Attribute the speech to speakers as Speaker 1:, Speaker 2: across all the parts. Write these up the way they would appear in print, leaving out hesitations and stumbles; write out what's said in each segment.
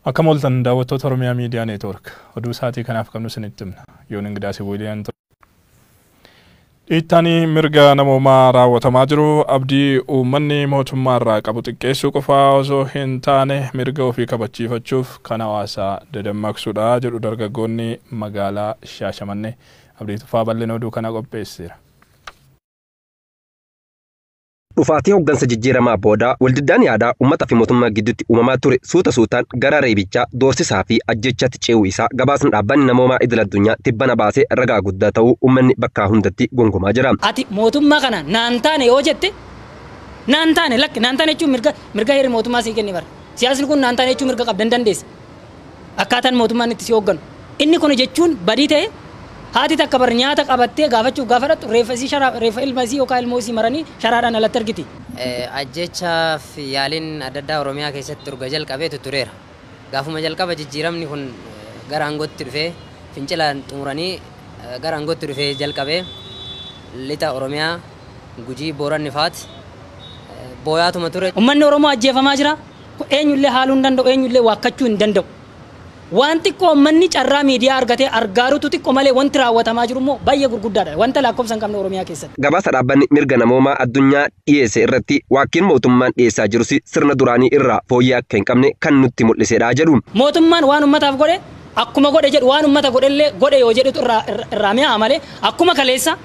Speaker 1: Akkam ooltan daawwattoota Oromiyaa Miidiyaa Neetwoork oduu sa'aatii kanaaf qabnu isinitti himna. Yoon Ingidaas Wiiliyaam Dhiittaan mirga namoomaa raawwatamaa jiru abdii uummanni mootummaa irraa qabu xiqqeessuu qofaa osoo hin taane mirga ofii kabachiifachuuf kan hawaasaa dadammaqsudha jedhu dargaggoonni magaalaa Shaashamannee. Abdii Tufaa bal'ina oduu kana qopheesseera.
Speaker 2: Dhufaatii hooggansa jijjiiramaa booda waldiddaan yaadaa uummataa fi mootummaa gidduutti uumamaa ture suuta suutaan gara reebichaa, doorsisaa fi ajjechaatti ce'uu isaa gabaasni dhaabbanni namoomaa idil addunyaa tibbana baasee ragaa guddaa ta'uu uummanni bakkaa hundatti gongomaa jira.
Speaker 3: Ati mootummaa kana naan taane yoo jette naan taane lakki naan taane jechuun mirga heerri mootummaa sii kenne bara. Siyaasni kun naan taane jechuun mirga qabdan dandeessa. Akkaataan mootummaan itti si hoogganu. Inni kun jechuun badii ta'e haati takka bar nyaata qabattee gaafachuuf gaafa dhaqxu reeffa isii sharaa reeffa ilma isii yookaan ilmoo isii maranii sharaadhaan alatti argiti.
Speaker 4: Ajjechaaf yaaliin adda addaa Oromiyaa keessatti urga jalqabeetu tureera. Gaafuma jalqaba jijjiiramni kun gara aangootti dhufee fincilaan xumuranii gara aangootti dhufee jalqabee lixa Oromiyaa Gujii Booranni faati booyaatuma ture.
Speaker 3: Uummanni Oromoo ajjeefamaa jira. Eenyullee haaluu hin danda'u, eenyullee waakkachuu hin danda'u. Waan xiqqoo uummanni carraa miidiyaa argatee argaarutu xiqqoo malee wanti raawwatamaa jiru immoo baay'ee gurguddaadha. Wanta lakkoofsa hin qabne Oromiyaa keessatti.
Speaker 2: Gabaasa dhaabbanni mirga namoomaa addunyaa dhiyeesse irratti waakkiin mootummaan dhiyeessaa jirus sirna duraanii irraa fooyyee akka hin qabne kan nutti mul'isedha jedhu.
Speaker 3: Mootummaan waan uummataaf godhe akkuma godhe jedhu waan uummata godhellee godhe yoo jedhutu irraa mi'aa malee akkuma kaleessa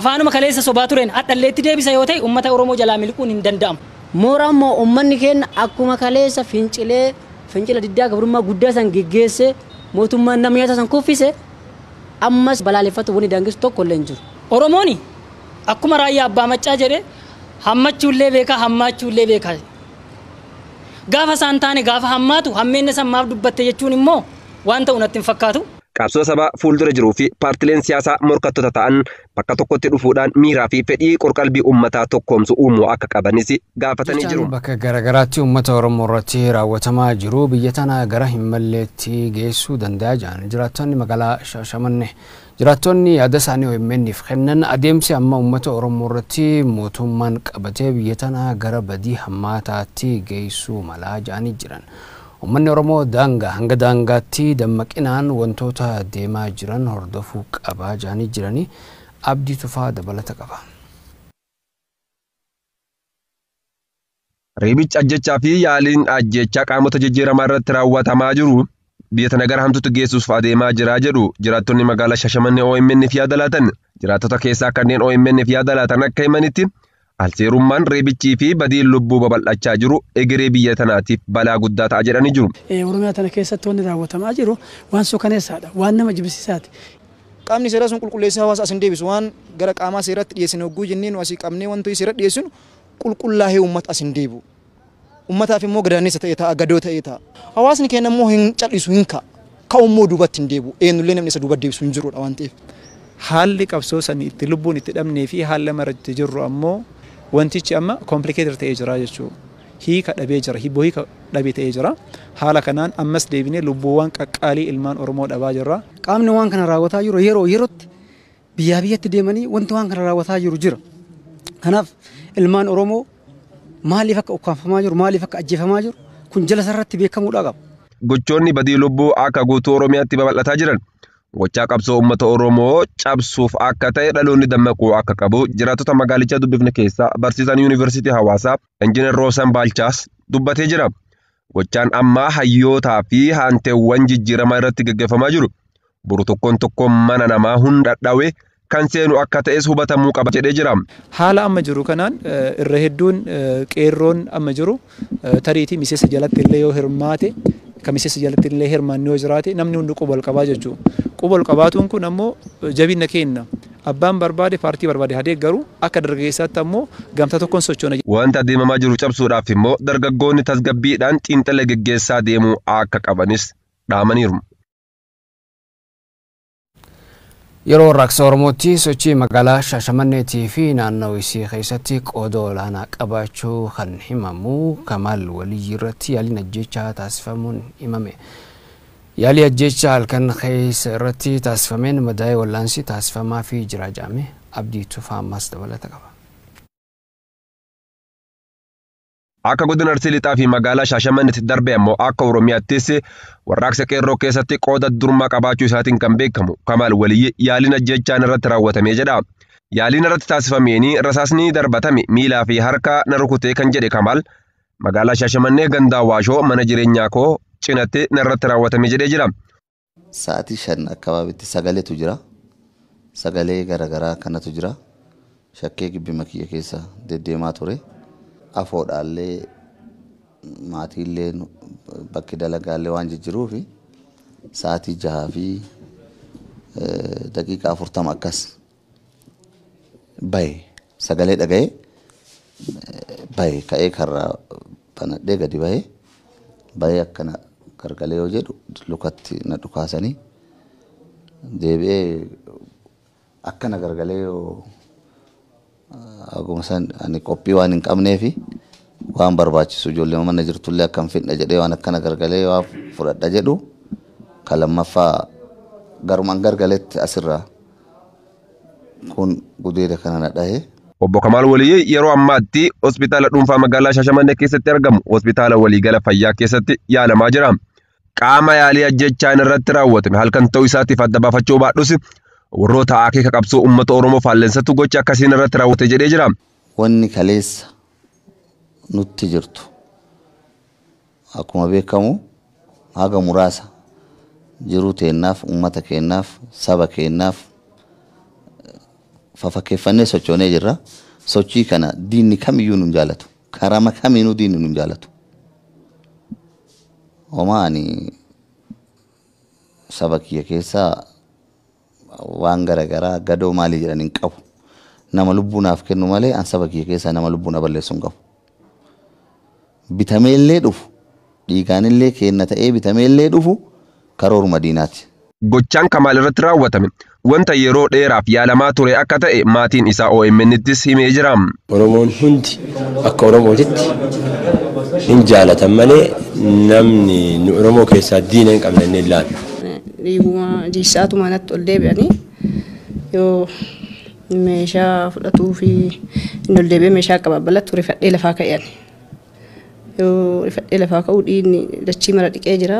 Speaker 3: afaanuma kaleessa sobaa tureen hadhallee itti deebisa yoo ta'e uummata Oromoo jalaa miliquun hin danda'amu.
Speaker 5: Mooraan immoo uummanni keenya akkuma kaleessa fincilee fincila diddaa gabrummaa guddaa san geggeesse mootummaan nama nyaata san kuffise ammas balaaleffatu wanni daangessu tokko illee hin jiru.
Speaker 3: Oromooni akkuma raayyaa abbaa maccaa jedhe hammachuullee beekaa hammaachuullee beekaa. Gaafa isaan taane gaafa hammaatu hammeenna san maaf dubbatte jechuun immoo waan ta'u natti hin fakkaatu.
Speaker 2: Qabsoo sabaa fuuldura jiruu fi paartileen siyaasaa morkattoota ta'an bakka tokkotti dhufuudhaan miiraa fi fedhii qorqalbii uummataa tokkoomsu uumuu akka qabanis gaafatanii jiru.
Speaker 6: Bakka garaagaraatti uummata Oromoo irratti raawwatamaa jiru biyya tana gara hin malleetti geessuu danda'a jedhan jiraattonni magaalaa Shaashamannee. Jiraattonni yaada isaanii OMN'if kennan adeemsi amma uummata Oromoo irratti mootummaan qabatee biyya tana gara badii hammaataatti geessuu malaa jedhanii jiran. Uummanni Oromoo daangaa hanga daangaatti dammaqinaan wantoota deemaa jiran hordofuu qabaa jedhanii jiranii Abdii Tufaa dabalata qaba.
Speaker 2: Reebichi ajjechaa fi yaaliin ajjechaa qaamota jijjiiramaa irratti raawwatamaa jiru biyya tana gara hamtuutti geessuuf adeemaa jira jedhu jiraattonni magaalaa Shaashamannee OMN'f yaada laatan. Jiraattota keessaa kanneen OMN'f yaada laatan akka himanitti alseerummaan reebichii fi badiin lubbuu babal'achaa jiru egeree biyya tanaatiif balaa guddaa ta'a jedhanii jiru.
Speaker 7: Oromiyaa tana keessatti wanni raawwatamaa jiru waan suukaneessaadha, waan nama jibbisiisaati.
Speaker 8: Qaamni seeraa sun qulqulleessee hawaasa as hin deebisu waan gara qaamaa seeratti dhiyeessine hogguu jennee nu asii qabnee wantoota seeratti dhiyeessinu qulqullaa'ee uummata as hin deebi'u. Uummataaf immoo gadaanessa ta'ee ta'a, gadoo ta'ee ta'a. Hawaasni keenya immoo hin callisu hin ka'a. Ka'u immoo duubatti hin deebi'u. Eenyullee namni isa duubatti deebisu hin jirudha waan ta'eef.
Speaker 9: Haalli qabsoo sanii itti lubbuun itti dhabnee fi haala maratti jirru ammoo wantichi amma complicated ta'ee jira jechuudha. Hiika dhabee jira, hibboo hiika dhabee ta'ee jira. Haala kanaan ammas deebinee lubbuuwwan qaqqaalii ilmaan Oromoo dhabaa jirra.
Speaker 7: Qaamni waan kana raawwataa jiru yeroo yerootti biyyaa biyyatti deemanii wanti waan kana raawwataa jiru jira. Kanaaf ilmaan Oromoo maaliif akka ukkaanfamaa jiru, maaliif akka ajjeefamaa jiru kun jala sararratti beekamuudha qaba.
Speaker 2: Gochoonni badii lubbuu akka guutuu Oromiyaatti babal'ataa jiran gochaa qabsoo uummata Oromoo cabsuuf akka ta'e dhaloonni dammaquu akka qabu jiraattota magaalichaa dubbifne keessaa barsiisaan yuunivarsiitii Hawaasaa Injiinar Roosan Baalchaas dubbatee jira. Gochaan ammaa hayyootaa fi haanteewwan jijjiiramaa irratti gaggeeffamaa jiru. Boru tokkoon tokkoon mana namaa hunda dhawee kan seenu akka ta'es hubatamuu qaba jedhee jira.
Speaker 9: Haala amma jiru kanaan irra hedduun qeerroon amma jiru tariitii miseensa jalatti illee yoo hirmaate kan miseensa jalatti illee hirmaanni yoo jiraate namni hundi quba ol qabaa jechuudha. Quba ol qabaatuun kun ammoo jabina kenna. Abbaan barbaade paartii barbaade haa deeggaru akka dargaggeessaatti ammoo gamtaa tokkoon sochoona.
Speaker 2: Wanta adeemamaa jiru cabsuudhaaf immoo dargaggoonni tasgabbiidhaan xiinxala geggeessaa deemuu akka qabanis dhaamaniiru.
Speaker 6: Yeroo warraaqsa Oromootti sochii magaalaa Shaashamanneetii fi naannoo isii keessatti qooda olaanaa qabaachuu kan himamu Kamaal Waliyyi irratti yaaliin ajjechaa taasifamuun himame. Yaalii ajjechaa halkan keessa irratti taasifameen madaa'ee wallaansi taasifamaa fi jira jedhame Abdii Tufaa ammas dabalata qaba.
Speaker 2: Akka godina Arsii Lixaa fi magaalaa Shaashamanneetti darbee ammoo akka Oromiyaattis warraaqsa qeerroo keessatti qooda durmaa qabaachuu isaatiin kan beekamu Kamaal Waliyyi yaaliin ajjechaan irratti raawwatamee jedha. Yaaliin irratti taasifameen rasaasni darbatame miilaa fi harka na rukutee kan jedhe Kamaal magaalaa Shaashamannee gandaa Waashoo mana jireenyaa koo cinatti narratti raawwatame jedhee jira.
Speaker 10: Sa'aatii 5 akkabaabitti sagaleetu jira. Sagalee garaagaraa kanatu jira. Shakkee gibbima kiyya keessa deddeemaa ture. Afoodhaallee maatiillee bakki dalagaallee waan jijjiruufi sa'aatii 6:40 akkas bahe sagalee dhaga'ee bahe ka'ee karraa banadhee gadi bahee akkana gargalee yoo jedhu lukatti na dhukaasanii deebi'ee akkana gargalee yoo aguma san ani qophii waan hin qabneefi waan barbaachisu ijoollee mana jirtullee akkam fidna jedhee waan akkana gargalee waa fudhadha jedhu ka lammaffaa garumaan gargaletti asirraa kun gudeeda kana na dhahe.
Speaker 2: Obbo Kamaal Waliyyi yeroo ammaatti hospitaala dhuunfaa magaalaa Shaashamannee keessatti argamu hospitaala waliigala fayyaa keessatti yaalamaa jira. Qaama yaalii ajjechaan irratti raawwatame halkan ta'uu isaatiif adda baafachuu baadhus warroota akeeka qabsoo uummata Oromoo faallensatu gocha akkasiin irratti raawwate jedhee jira.
Speaker 10: Wanni kaleessa nutti jirtu akkuma beekamu haga muraasa jiruu teennaaf uummata keennaaf saba keennaaf fafakkeeffannee sochoonee jirra. Sochii kana diinni kamiyyuu nu jaalatu. Karama kamiinuu diinni nu jaalatu. Homaa ani saba kiyya keessaa waan garaagaraa gadoo maalii jedhan hin qabu. Nama lubbuu naaf kennu malee an saba kiyya keessaa nama lubbuu na balleessu hin qabu. Bitameellee dhufu dhiigaanillee kenna ta'ee bitameellee dhufu karooruma diinaati.
Speaker 2: Gochaan Kamaal irratti raawwatame wanta yeroo dheeraaf yaalamaa ture akka ta'e maatiin isaa OMN'ttis himee jira.
Speaker 11: Oromoon hundi akka Oromootitti hin jaalatan malee namni nu Oromoo keessaa diina hin qabne inni ilaalu.
Speaker 12: Dhiiguma jiisaatuma natti ol deebi'anii yoo meeshaa fudhatuu fi inni ol deebi'ee meeshaa qababalatu rifadhee lafaa ka'an. Yoo rifadhee lafaa ka'u dhiigni dachii mara dhiqee jira.